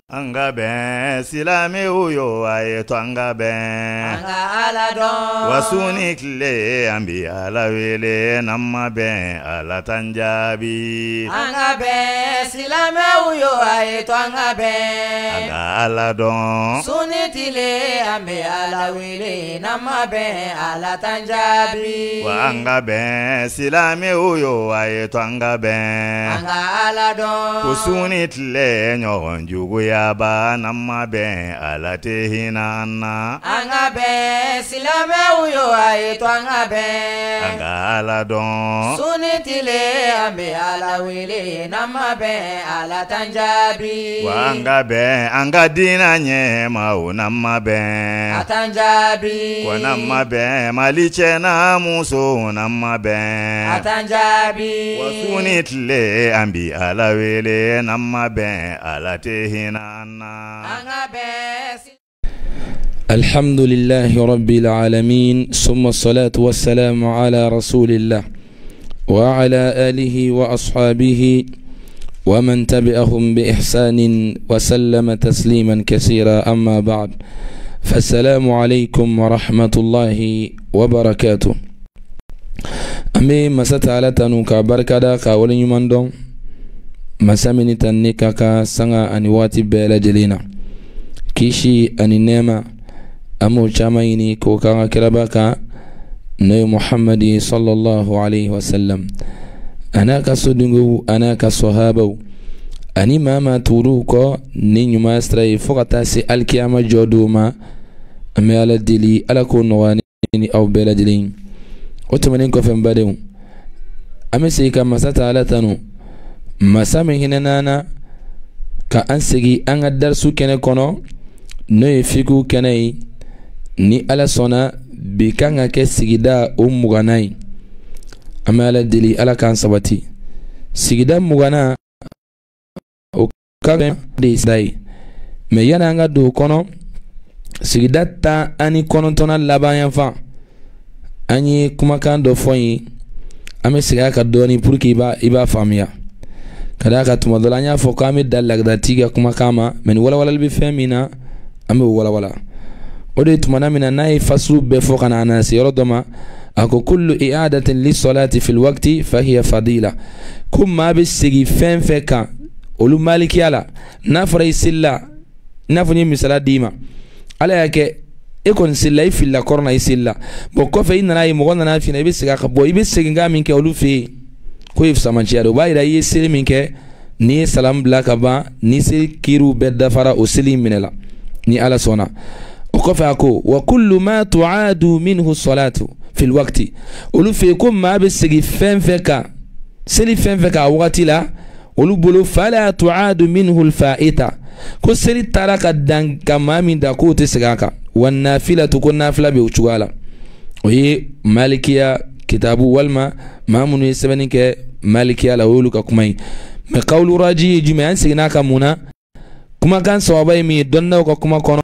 An ka bɛn silamɛw yo a ye to an ka bɛn an ka Ala dɔn wa su ni tile an bi Ala wele n'an ma bɛn Ala t'an jaabi an ka bɛn silamɛw yo a ye to an ka bɛn an ka Ala dɔn su ni tile an bɛ Ala wele n'an ma bɛn Ala t'an jaabi wa an ka bɛn silamɛw yo a ye to an ka bɛn an ka Ala dɔn ko su ni tile ɲɔgɔn juguya n'an ma bɛn Ala tɛ hinɛ an na an ka bɛn silamɛw yo a ye to an ka bɛn an ka Ala dɔn su ni tile an bɛ Ala wele n'an ma bɛn Ala t'an jaabi wa an ka bɛn an ka diinɛ ɲɛmaaw n'an ma bɛn a t'an jaabi wa n'an ma bɛn Mali cɛ n'a muso n'an ma bɛn a t'an jaabi wa su ni tile an bi Ala wele n'an ma bɛn Ala tɛ hinɛ. الحمد لله رب العالمين ثم الصلاة والسلام على رسول الله وعلى آله وأصحابه ومن تبعهم بإحسان وسلم تسليما كثيرا أما بعد فالسلام عليكم ورحمة الله وبركاته. أمي مسات على تنوكا بركة كاولي يمندون masa min tan ne ka kan sanga ani waati bɛɛ lajɛlen na kisi ani nɛɛma an b'o caman ɲini k'o k'an ka kiraba kan n'o ye Muhamadi sallallahu alayhi wa sallam a n'a ka sodenw a n'a ka sɔhabaw ani maa maa tugur'u kɔ ni ɲuman sira ye fo ka taa se alikiyama jɔ don ma. An bɛ Ala deli Ala k'o nɔgɔya ne ni aw bɛɛ lajɛlen. O tɛmɛnen kɔfɛ n badenw, an bɛ segin ka masa ta Ala tanu masa min hinɛna na ka an segin an ka darisu kɛnɛ kɔnɔ n'o ye fikihu kɛnɛ ye. Ni Ala sɔnna bi kan ka kɛ sigida o 20nan ye. An bɛ Ala deli Ala k'an sabati. Sigida 20nan o ka de ye sigida ye, mɛ yanni an ka don o kɔnɔ, sigida 19nan laban yanfan an ye kumakan dɔ fɔ yen, an bɛ segin a kan dɔɔni pour que i b'a faamuya. Ka d'a kan tuma dɔ la an y'a fɔ k'an bɛ da lagadati ka kumakan ma, mɛ ni walawalali bɛ fɛn min na an bɛ o walawala. O de ye tumana min na n'a ye fasulu bɛɛ fɔ ka na a na se yɔrɔ dɔ ma, a ko kullu i'adatin lissalati fil waqti fahiya fadila. Ko maa bɛ segin fɛn fɛn kan olu malikiya la, n'a fɔra i selila, i n'a fɔ n ye misaliya d'i ma, Ala y'a kɛ e kɔni selila, i filila kɔrɔ na i selila, bɔn kɔfɛ i nana ye mɔgɔ nana f'i ɲɛna i bɛ segin a kan, bɔn i bɛ segin kan min kɛ olu fɛ yen k'o ye fisamanciya de. O b'a yira i ye seli min kɛ n'i ye salamu bila ka ban, ni seli kiiriw bɛɛ dafara o seli in minɛ la ni Ala sɔnna. O kɔfɛ a ko wa kullu ma tu'adu minhu salatu fil waqti. Olu fɛ yen ko maa bɛ segin fɛn fɛn kan, seli fɛn fɛn kan a wagati la, olu bolo fala tu'adu minhu al-fa'ita, ko seli taara ka dan ka maa min da k'o tɛ segin a kan. Wa nafilatu, ko nafila bɛ o cogoya la. O ye malikiya kitabu walima maa minnu ye sɛbɛnni kɛ malikiya la, o y'olu ka kuma ye. Mɛ kawulu raji ye jumɛn? An seginna a kan mun na? Kumakan sababa ye min ye dɔnniyaw ka kuma kɔnɔ,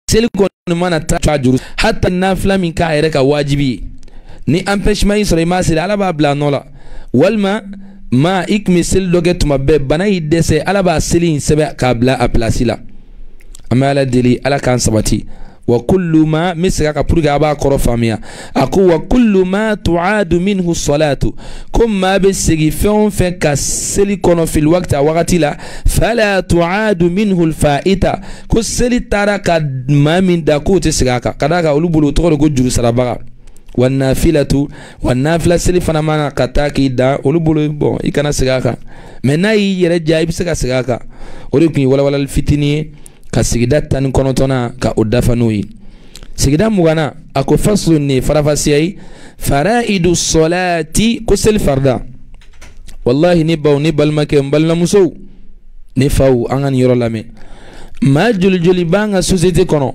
seli kɔni mana taa juru hata nafila min k'a yɛrɛ ka wajibi ye, ni empêchement y'i sɔrɔ i m'a seli, Ala b'a bila a nɔ la. Walima maa i tun bɛ seli dɔ kɛ tuma bɛɛ, bana y'i dɛsɛ, Ala b'a seli in sɛbɛn k'a bila a pilasi la. An bɛ Ala deli Ala k'an sabati. Wa kullu ma, n bɛ segin a kan pour que a b'a kɔrɔ faamuya. A ko wa kullu ma tu'adu minhu salatu, ko maa bɛ segin fɛn o fɛn ka seli kɔnɔ fil waqti, a wagati la, fala tu'adu minhu al-fa'ita, ko seli taara ka maa min da k'o tɛ segin a kan. Ka d'a kan olu bolo o tɔgɔ de ko juru sarabaga. Wa nafilatu, wa nafila seli fana mana ka taa k'i da olu bolo, bɔn i kana segin a kan, mɛ n'a y'i yɛrɛ diya i bɛ se ka segin a kan. O de tun ye walawalali fitinin ye ka sigida 19nan ka o dafa n'o ye. Sigida 20nan a ko faslu ni farafasiya ye faraidu solati, ko seli farida. Wallahi ne baw, ne balimakɛ, n balimamusow, ne faw, an ka nin yɔrɔ lamɛn. Maa joli joli b'an ka société kɔnɔ,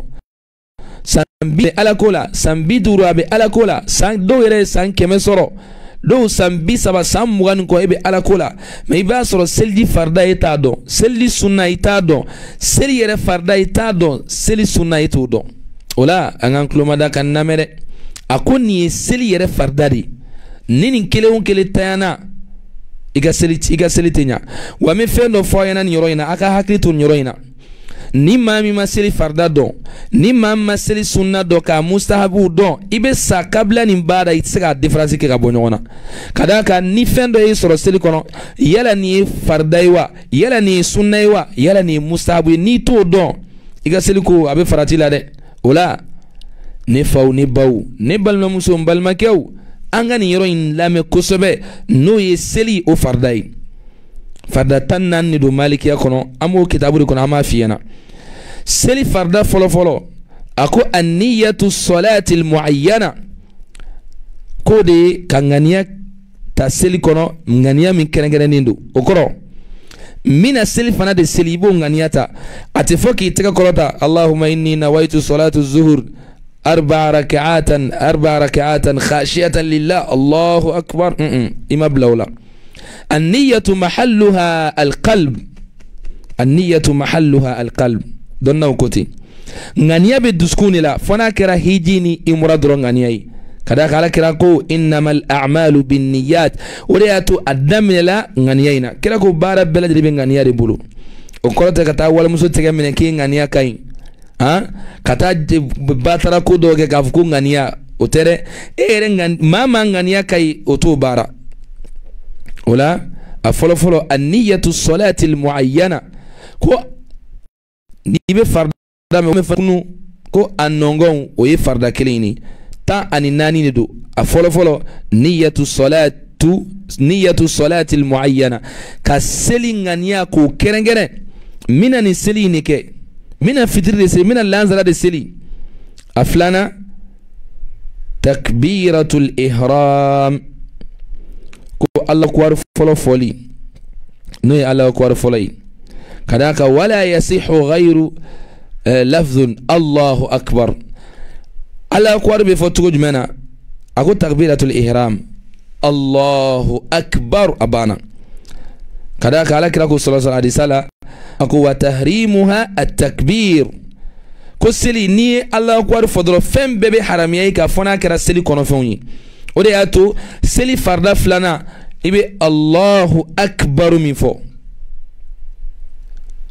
san 50 Ala ko la, san 50 a bɛ Ala ko la, san dɔw yɛrɛ ye san 100 sɔrɔ, dɔw san 30, san 20 ni kɔ e bɛ Ala ko la, mɛ i b'a sɔrɔ seliji farida e t'a dɔn, seliji sunna i t'a dɔn, seli yɛrɛ farida i t'a dɔn, seli sunna i t'o dɔn. O la an k'an tulomada ka lamɛn dɛ. A ko nin ye seli yɛrɛ farida de ye, ni nin kelen o kelen tanyana I ka seli tɛ ɲa. Wa n bɛ fɛn dɔ fɔ aw ɲɛna nin yɔrɔ in na, a ka hakili to nin yɔrɔ in na. Ni maa min ma seli farida dɔn, ni maa min ma seli sunna dɔn, k'a mustahabuw dɔn, i bɛ sa kabila nin baara, i tɛ se k'a différence kɛ ka bɔ ɲɔgɔn na. Ka d'a kan ni fɛn dɔ y'i sɔrɔ seli kɔnɔ, yala nin ye farida ye wa, yala nin ye sunna ye wa, yala nin ye mustahabu ye, n'i t'o dɔn, i ka seli ko a bɛ farati la dɛ. O la ne faw, ne baw, ne balimamuso, n balimakɛw, an ka nin yɔrɔ in lamɛn kosɛbɛ, n'o ye seli o farida ye. Farida 14 de don malikiya kɔnɔ, an b'o kitabu de kɔnɔ, an b'a f'i ɲɛna. Seli farida fɔlɔfɔlɔ, a ko anniyatu salati almuayyana, k'o de ye ka ŋaniya ta seli kɔnɔ, ŋaniya min kɛrɛnkɛrɛnnen don. O kɔrɔ, n bɛna seli fana de seli, i b'o ŋaniya ta. A tɛ fɔ k'i tɛgɛ kɔrɔta, Allahumma inni nawaitu salatu zuhur arba'a rak'atan arba'a rak'atan khashiyatan lillah, Allahu akbar. I ma bila o la. Anniyatu mahalluha alqalb, anniyatu mahalluha alqalb, dɔnnaw ko ten. Ŋaniya bɛ dusukun de la, fo n'a kɛra hiji ni imura dɔrɔn ŋaniya ye. Ka d'a kan ala kira ko innamal a'malu binniyat, o de y'a to a daminɛla ŋaniya in na. Kira ko baara bɛɛ lajɛlen bɛ ŋaniya de bolo. O kɔrɔ tɛ ka taa walimuso tɛgɛ minɛ k'e ŋaniya ka ɲi, han, ka taa batara ko dɔw kɛ k'a fɔ ko ŋaniya, o tɛ dɛ. E yɛrɛ maa maa ŋaniya ka ɲi, o t'o baara. O la a fɔlɔfɔlɔ, anniyatu salati almuayyana, ko n'i bɛ farida mɛn kunu, ko a nɔngɔn o ye farida kelen ye, 14 de don. A fɔlɔfɔlɔ, niyatu salati almuayyana, ka seli ŋaniya k'o kɛrɛnkɛrɛn, n bɛna nin seli in de kɛ, n bɛna fitiri de seli, n bɛna lansara de seli. A filanan, takbiratul ihram, ko Allahu akbar fɔlɔ fɔli, n'o ye Allahu akbar fɔlɔ ye. Ka d'a kan wala yasihu ghayru lafzun Allahu akbar. Allahu akbar bɛ fɔ cogo jumɛn na? A ko takbiratul ihram, Allahu akbar, a banna. Ka d'a kan ala kira ko sallallahu alaihi hadisa la, a ko wa tahrimuha at-takbir, ko seli n'i ye Allahu akbar fɔ dɔrɔn, fɛn bɛɛ bɛ haramiya i kan, fo n'a kɛra seli kɔnɔfɛnw ye. O de y'a to seli farida filanan, i bɛ Allahu akbar min fɔ.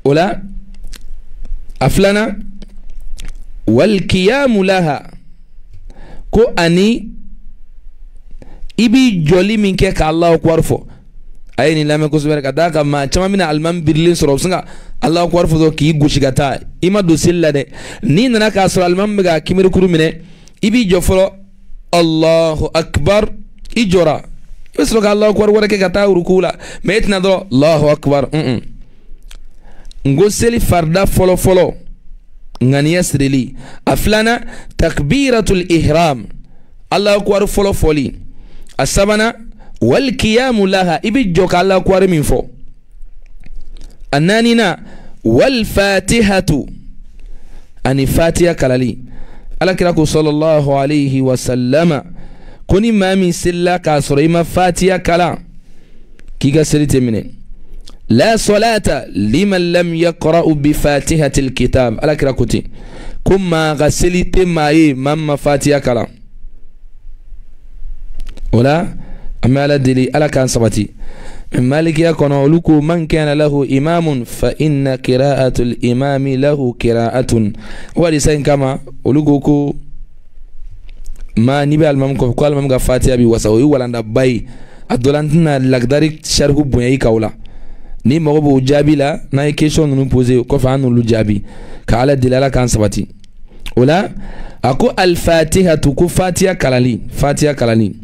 O la a filanan, walkiyamu laha, ko ani i b'i jɔli min kɛ ka Allahu akbar fɔ. A ye nin lamɛn kosɛbɛ, ka d'a kan maa caman bɛna alimami birilen sɔrɔ, u bɛ sin ka Allahu akbar fɔ dɔrɔn k'i gosi ka taa. I ma don seli la dɛ. N'i nana k'a sɔrɔ alimami bɛ ka kimerikuru minɛ, i b'i jɔ fɔlɔ, Allahu akbar, i jɔra, i bɛ sɔrɔ ka Allahu akbar wɛrɛ kɛ ka taa ruku la. Mɛ e tɛna dɔrɔn Allahu akbar. N ko seli farida fɔlɔfɔlɔ, ŋaniya sirili. A filanan, takbiratul ihram, Allahu akbar fɔlɔ fɔli. A sabanan, walkiyamu laha, i bɛ jɔ ka Allahu akbar min fɔ. A naaninan, walfatihatu, ani fatiha kalali. Ala kira ko sallallahu alayhi wa sallama, ko ni maa min selila k'a sɔrɔ i ma fatiha kalan, k'i ka seli tɛ minɛ. La salata liman lam yaqra'u bi fatihatil kitab. Ala kira ko ten, ko maa ka seli tɛ maa ye maa min ma fatiha kalan. O la an bɛ ala deli, ala k'an sabati. Malikiya kɔnɔ, olu ko man kana lahu imamun fa inna qira'atul imami lahu qira'atun. O hadisa in kama, olu ko ko maa n'i bɛ alimami kɔfɛ, ko alimami ka fatiha b'i wasa, o ye walandaba ye. A dɔ la n tɛna lagidari sariku bonya i kan o la. Ni mago b'o jaabi la, n'a ye question ninnu posé kɔfɛ, an n'olu jaabi. Ka ala deli, ala k'an sabati. O la a ko alfatihatu, ko fatiha kalali, fatiha kalali.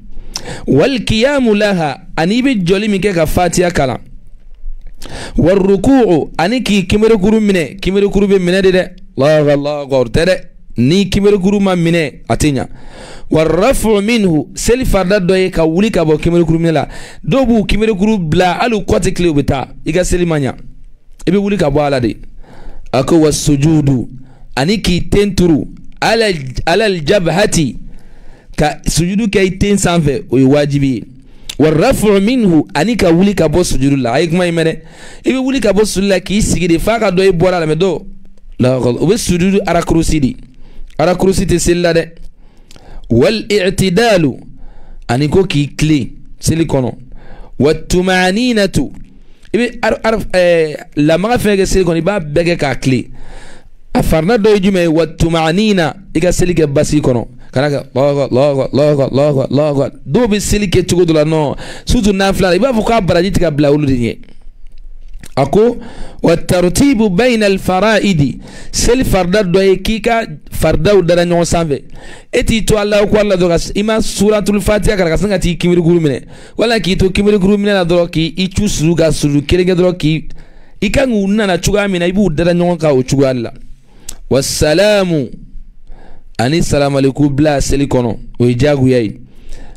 Walkiyamu laha, ani i bɛ jɔli min kɛ ka fatiha kalan. Warruku'u, ani k'i kimerikuru minɛ. Kimerikuru bɛ minɛ de dɛ, Allahu akbar tɛ dɛ. Ni kimerikuru ma minɛ, a tɛ ɲa. Warrafu minhu, seli farida dɔ ye ka wuli ka bɔ kimerikuru minɛ la. Dɔw b'u kimerikuru bila hali u kɔ tɛ tile, u bɛ taa, i ka seli ma ɲa, i bɛ wuli ka bɔ a la de. A ko wasujudu, ani k'i ten turu alal jabhati, ka sujudu kɛ i ten sanfɛ, o ye wajibi ye. Warrafu minhu, ani ka wuli ka bɔ sujudu la. A ye kuma in mɛn dɛ. I bɛ wuli ka bɔ sujudu la k'i sigi de f'a ka dɔn i bɔra a la. Mɛ dɔw o bɛ sujudu arakurusi de, arakurusi tɛ seli la dɛ. Wal i'tidalu, ani ko k'i tilen seli kɔnɔ. Wa tumaninatu, i bɛ lamaga fɛn kɛ seli kɔnɔ, i b'a bɛɛ kɛ k'a tilen. A farida dɔ ye jumɛn ye? Wa tumanina, i ka seli kɛ basigi kɔnɔ, kana kɛ Allahu Akbar Allahu Akbar Allahu Akbar. Dɔw bɛ seli kɛ cogo dɔ la, non, surtout nafila, i b'a fɔ k'a baraji tɛ ka bila olu de ɲɛ. A ko wa tartibu bayna alfaraidi, seli farida dɔ ye k'i ka faridaw dara ɲɔgɔn sanfɛ. E t'i to Alahu akubar la dɔrɔn, i ma suratul fatiha kalan ka sin ka t'i kimirikuru minɛ, wala k'i to kimirikuru minɛ la dɔrɔn k'i cu suru ka suru kelen kɛ dɔrɔn, k'i i kan k'u nana cogoya min na, i b'u dara ɲɔgɔn kan o cogoya de la. Wasalamu, ani salamaleku bila seli kɔnɔ, o ye diyagoya ye.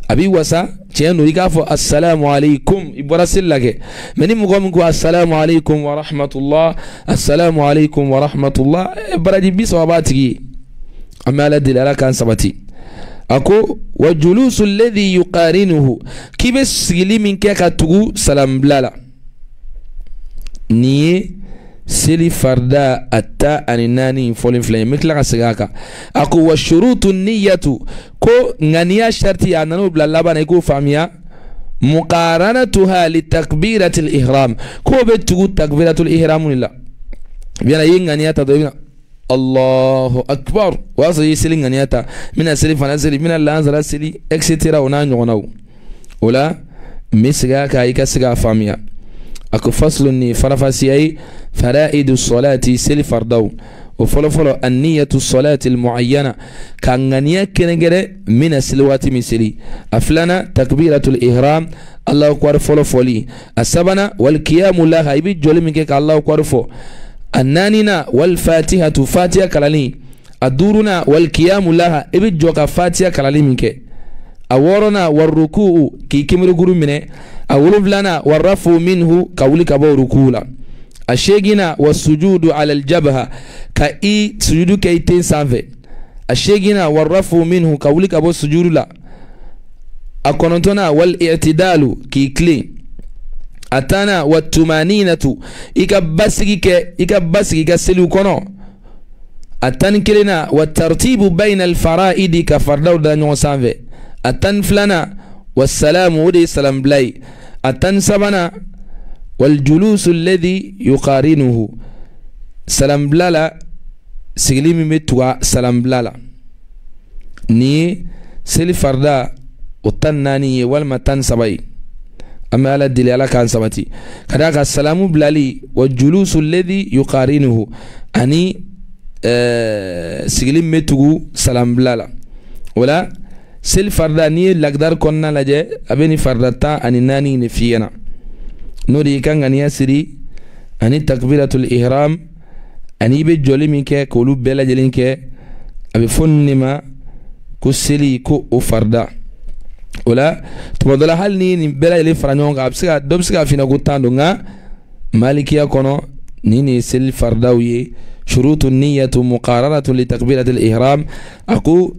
A b'i wasa, tiɲɛ don, i k'a fɔ assalamu alaikum, i bɔra seli la kɛ. Mɛ ni mɔgɔ min ko assalamu alaikum wa rahmatullah, assalamu alaikum wa rahmatullah, baraji 30 b'a tigi ye. An bɛ Ala deli, Ala k'an sabati. A ko wa julusu alladhi yuqarinuhu, k'i bɛ sigili min kɛ ka tugu salam bila la. Nin ye seli farida a 14 fɔlen filɛ ye. N bɛ tila ka segin a kan. A ko wa shurutu niyatu, ko ŋaniya sariti, a nan'o bila laban na, i k'o faamuya. Muqaranatuha li takbiratil ihram, k'o bɛ tugu takbiratul ihram de la. Biyana i ye ŋaniya ta dɔrɔn, i bɛna Allahu akbar, o y'a sɔrɔ i ye seli ŋaniya ta, n bɛna seli fana seli, n bɛna lansara seli, et cetera, o n'a ɲɔgɔnnaw. O la n bɛ segin a kan i ka se k'a faamuya. A ko faslun, ni farafasiya ye faraidu salati, seli faridaw. O fɔlɔfɔlɔ, anniyatu salati almuayyana, ka ŋaniya kɛrɛnkɛrɛn n bɛna seli waati min seli. A filanan, takbiratul ihram, Allahu akbar fɔlɔ fɔli. A sabanan, wal qiyamu laha, i bɛ jɔli min kɛ ka Allahu akbar fɔ. A naaninan, wal fatihatu, fatiha kalanni. A duurunan, wal qiyamu laha, i bɛ jɔ ka fatiha kalanni min kɛ. A wɔɔrɔnan, war ruku'u, k'i kimirikuru minɛ. A wolonfilanan, warrafu minhu, ka wuli ka bɔ ruku la. A seeginna, wa sujudu ala aljabha, ka i sujudu kɛ i ten sanfɛ. A seeginna, warrafu minhu, ka wuli ka bɔ sujudu la. A kɔnɔntɔnna, wal i'tidalu, k'i tilen. A tanna, wa tumaninatu, i ka basigi kɛ, i ka basigi i ka seliw kɔnɔ. A 11nan, wa tartibu bayna alfaraidi, ka faridaw da ɲɔgɔn sanfɛ. A 12nan, wasalamu, o de ye salam bila ye. A 13nan, waljulusu alladhi yuqarinuhu, salam bila la, sigili min bɛ tugu salam bila la. Nin ye seli farida o 14 ye walima 13 ye. An bɛ Ala deli, Ala k'an sabati. Ka d'a kan salamu bilali, wa julusu alladhi yuqarinuhu, ani sigili min bɛ tugu salam bila la. O la seli farida, n'i ye lagidari kɔnɔna lajɛ, a bɛ nin farida 14 de f'i ɲɛna. N'o de y'i ka ŋaniya siri, ani takbiratul ihram, ani i bɛ jɔli min kɛ k'olu bɛɛ lajɛlen kɛ, a bɛ fɔ nin de ma ko seli, ko o farida. O la tuma dɔ la, hali ni nin bɛɛ lajɛlen fara ɲɔgɔn kan, a bɛ se ka dɔ bɛ se k'a f'i ɲɛna ko 10 don, nka malikiya kɔnɔ nin de ye seli faridaw ye. Shurutu niyatu muqaranatu li takbiratil ihram, a ko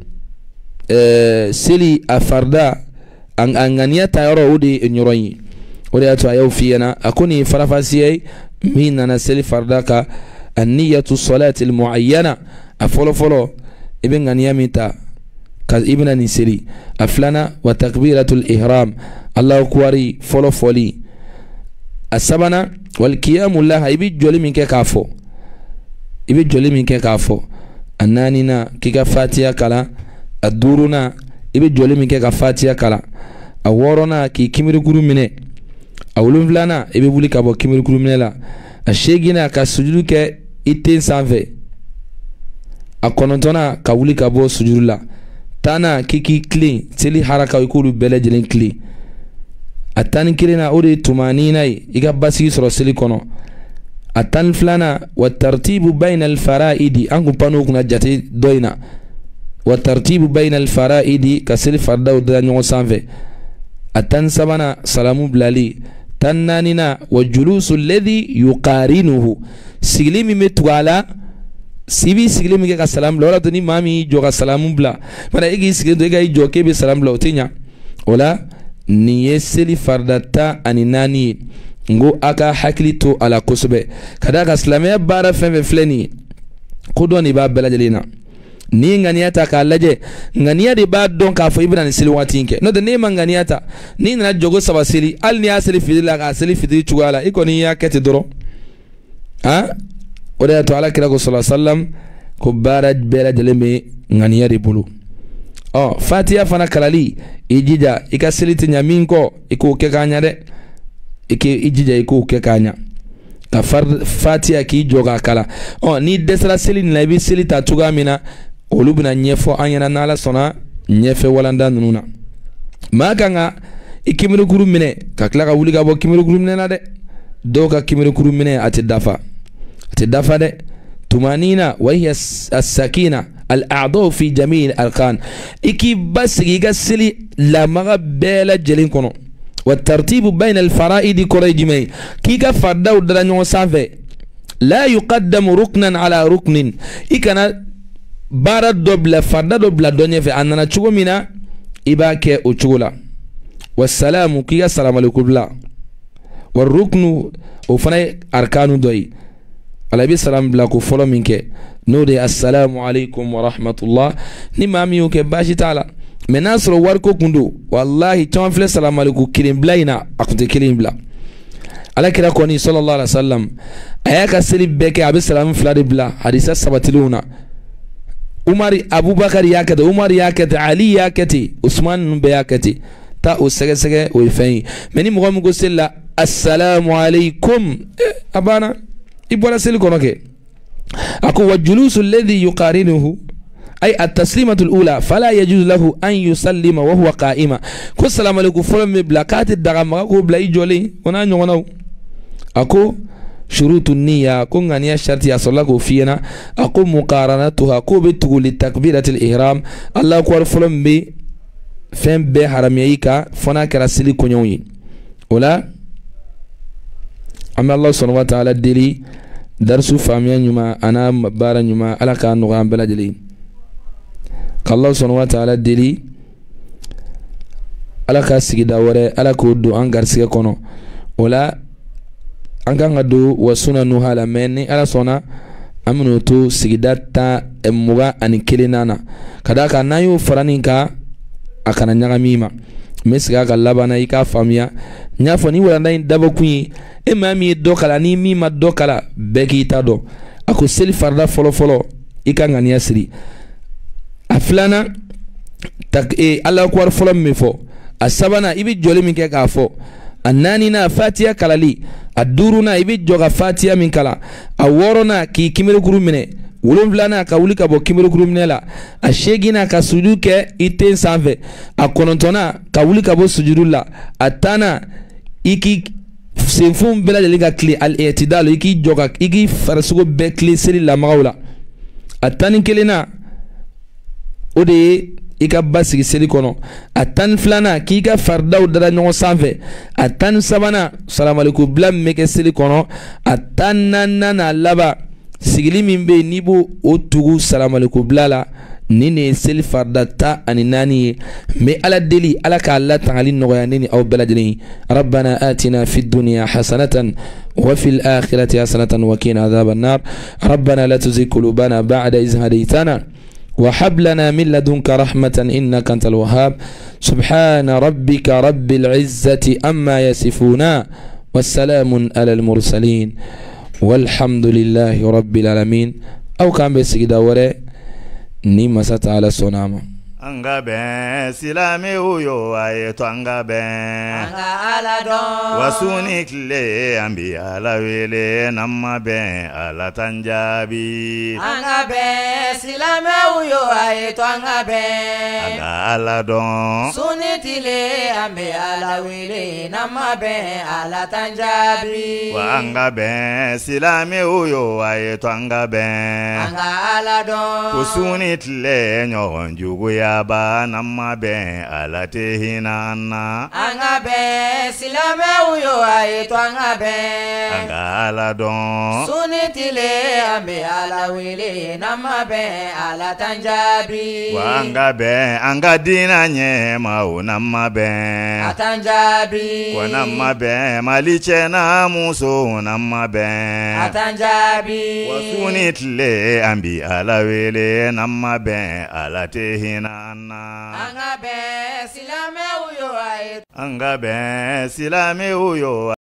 seli a farida, a ŋaniya ta yɔrɔ, o de ye ɲɔrɔ ye. O de y'a to a y'o f'i ɲɛna. A ko nin ye farafasiya ye min nana seli farida kan. Anniyatu salati almuayyana, a fɔlɔfɔlɔ i bɛ ŋaniya min ta ka i bɛna nin seli. A filanan, wa takbiratul ihram, Allahu akbar fɔlɔ fɔli. A sabanan, wal qiyamu laha, i bɛ jɔli min kɛ k'a fɔ, i bɛ jɔli min kɛ k'a fɔ. A naaninan, k'i ka fatiha kalan. A duurunan, i bɛ jɔli min kɛ ka fatiha kalan. A wɔɔrɔnan, k'i kimirikuru minɛ. A wolonfilanan, i bɛ wuli ka bɔ kimirikuru minɛ la. A seeginnan, ka sujudu kɛ i ten sanfɛ. A kɔnɔntɔnnan, ka wuli ka bɔ sujudu la. 10nan, k'i k'i tilen, seli harakaw i k'olu bɛɛ lajɛlen tilen. A 11nan, o de ye tumanina ye, i ka basigi sɔrɔ seli kɔnɔ. A 12nan, wa tartibu bayna alfaraidi, an kun pann'o kunna jate dɔ in na. Wa tartibu bayna alfaraidi, ka seli faridaw da ɲɔgɔn sanfɛ. A 13nan, salamu bilali. 14nan, wa julusu alladhi yuqarinuhu, sigili min bɛ tugu a la, i b'i sigili min kɛ ka salamu bila. O de y'a to ni maa min y'i jɔ ka salamu bila, fana e k'i sigilen to, e ka i jɔ k'e bɛ salamu bila, o tɛ ɲa. O la nin ye seli farida 14 ye. N ko a ka hakili to a la kosɛbɛ, ka d'a kan silamɛya baara fɛn fɛn filɛ nin ye, ko dɔ de b'a bɛɛ lajɛlen na. N'i ye ŋaniya ta k'a lajɛ, ŋaniya de b'a dɔn k'a fɔ i bɛna nin seli waati in kɛ. N'o tɛ n'e ma ŋaniya ta, n'i nana jɔgo 3 seli, hali n'i y'a seli fitiri la k'a seli fitiri cogoya la, i kɔni y'a kɛ ten dɔrɔn. Han, o de y'a to Ala kira ko sallallahu alaihi wasallam ko baara bɛɛ lajɛlen bɛ ŋaniya de bolo. Ɔ, fatiya fana kalali, i jija i ka seli tɛ ɲa min kɔ, i k'o kɛ k'a ɲa dɛ. I k'i jija i k'o kɛ k'a ɲa. Ka fatiya k'i jɔ k'a kalan. Ɔ, n'i dɛsɛra seli nin la, i bɛ seli ta cogoya min na, olu bɛna ɲɛfɔ an ɲɛna n'Ala sɔnna ɲɛfɛ walanda ninnu na. Maa kan ka i kimirikuru minɛ ka tila ka wuli ka bɔ kimirikuru minɛ na dɛ. Dɔw ka kimirikuru minɛ a tɛ dafa, a tɛ dafa dɛ. Tumanina wa hiya as-sakina al-a'dau fi jami'il arkan, i k'i basigi i ka seli lamaga bɛɛ lajɛlen kɔnɔ. Wa tartibu bayna al-fara'idi kɔrɔ ye jumɛn ye? K'i ka faridaw dara ɲɔgɔn sanfɛ. La yuqaddamu ruknan ala ruknin, i kana baara dɔ bila farida dɔ bila dɔ ɲɛfɛ. A nana cogo min na, i b'a kɛ o cogo la. Wa salamu, k'i ka salamaleku bila. Wa ruknu, o fana ye arkanu dɔ ye. Ala i bɛ salam bila ko fɔlɔ min kɛ, n'o de ye assalamu alaikum wa rahmatullah. Ni maa min y'o kɛ, baasi t'a la. Mɛ n'a sɔrɔ wariko kun don, walahi caman filɛ salamaleku kelen bila in na, a kun tɛ kelen bila. Ala kira kɔni sallallahu alaihi wa sallam, a y'a ka seli bɛɛ kɛ, a bɛ salamu 2 de bila hadisa sabatilenw na. Umari, Abubakar y'a kɛ ten, Umar y'a kɛ ten, Ali y'a kɛ ten, Usman ninnu bɛɛ y'a kɛ ten. Taa o sɛgɛsɛgɛ, o ye fɛn ye. Mɛ ni mɔgɔ min ko seli la assalamu alaikum, a banna, i bɔra seli kɔnɔ kɛ. A ko wa julusu alladhi yuqarinuhu ay at-taslimatu al-ula fala yajuzu lahu an yusallima wa huwa qa'ima. Ko salamu alaikum fɔlɔ min bɛ bila, k'a tɛ daga maga k'o bila i jɔlen, o n'a ɲɔgɔnnaw. A ko shurutu niyya, ko ŋaniya sharti a sɔrɔla k'o f'i ɲɛna. A ko muqaranatuha, k'o bɛ tugu li takbiratil ihram, Allahu akbar fɔlɔ min bɛ fɛn bɛɛ haramiya i kan, fo n'a kɛra seli koɲɛw ye. O la an bɛ Ala subhanahu wa ta'ala deli darisu faamuya ɲuman a n'a baara ɲuman, Ala k'a nɔgɔya an bɛɛ lajɛlen. K'Ala subhanahu wa ta'ala deli Ala ka sigida wɛrɛ, Ala k'o don an garisigɛ kɔnɔ. O la an kan ka don wa sunanuha la, mɛ ni Ala sɔnna an bɛn'o to sigida 21 na, ka d'a kan n'an y'o fara nin kan, a kana ɲagami i ma. N bɛ segin a kan laban na, i k'a faamuya. N y'a fɔ ni walanda in dabɔkun ye, e maa min ye dɔ kalan ni min ma dɔ kalan, bɛɛ k'i ta dɔn. A ko seli farida fɔlɔ fɔlɔ, i ka ŋaniya siri. A filanan, Allahu akbar fɔlɔ min bɛ fɔ. A sabanan, i bɛ jɔli min kɛ k'a fɔ. A naaninan, fatiya kalali. A duurunan, i bɛ jɔ ka fatiya min kalan. A wɔɔrɔnan, k'i kimirikuru minɛ. 7nan, ka wuli ka bɔ kimirikuru minɛ la. A 8nan, ka sujudu kɛ i ten sanfɛ. A 9nan, ka wuli ka bɔ sujudu la. A 10nan, i k'i senfun bɛɛ lajɛlen ka tilen, al-i'tidal, i k'i jɔ ka i k'i farisogo bɛɛ tilen seli lamagaw la. A 11nan, o de ye i ka basigi seli kɔnɔ. A 12nan, k'i ka faridaw dara ɲɔgɔn sanfɛ. A 13nan, salamaleku bila min bɛ kɛ seli kɔnɔ. A 14nan n'a laban, sigili min bɛ yen n'i b'o o tugu salamaleku bila la. Nin de ye seli farida 14 ye. N bɛ Ala deli, Ala k'a latangali nɔgɔya ne ni aw bɛɛ lajɛlen ye. Rabbana atina fid dunya hasanatan wa fil akhirati hasanatan wa qina adhaban nar. Rabbana la tuzigh qulubana ba'da idh hadaytana wa hab lana min ladunka rahmatan innaka antal wahhab. Subhana rabbika rabbil izzati amma yasifuna wassalamun alal mursalin walhamdulillahi rabbil alamin. Aw k'an bɛ sigida wɛrɛ ni masa ta'ala sɔnna a ma. An ka bɛn silamɛw yo, a ye to an ka bɛn. An ka Ala dɔn. Wa su ni tile an bi Ala wele, n'an ma bɛn Ala t'an jaabi. An ka bɛn silamɛw yo, a ye to an ka bɛn. An ka Ala dɔn. Su ni tile an bɛ Ala wele, n'an ma bɛn Ala t'an jaabi. Wa an ka bɛn silamɛw yo, a ye to an ka bɛn. An ka Ala dɔn. Ko su ni tile ɲɔgɔn juguya ba, n'an ma bɛn Ala tɛ hinɛ an na. An ka bɛn silamɛw yo, a ye to an ka bɛn. An ka Ala dɔn. Su ni tile an bɛ Ala wele, n'an ma bɛn bɛn Ala t'an jaabi. Wa an ka bɛn an ka diinɛ ɲɛmaaw n'an ma bɛn. A t'an jaabi. Wa n'an ma bɛn Mali cɛ n'a muso n'an ma bɛn. A t'an jaabi. Wa su ni tile an bi Ala wele n'an ma bɛn Ala tɛ hinɛ an na. An ka bɛn silamɛw yo a ye. An ka bɛn silamɛw yo.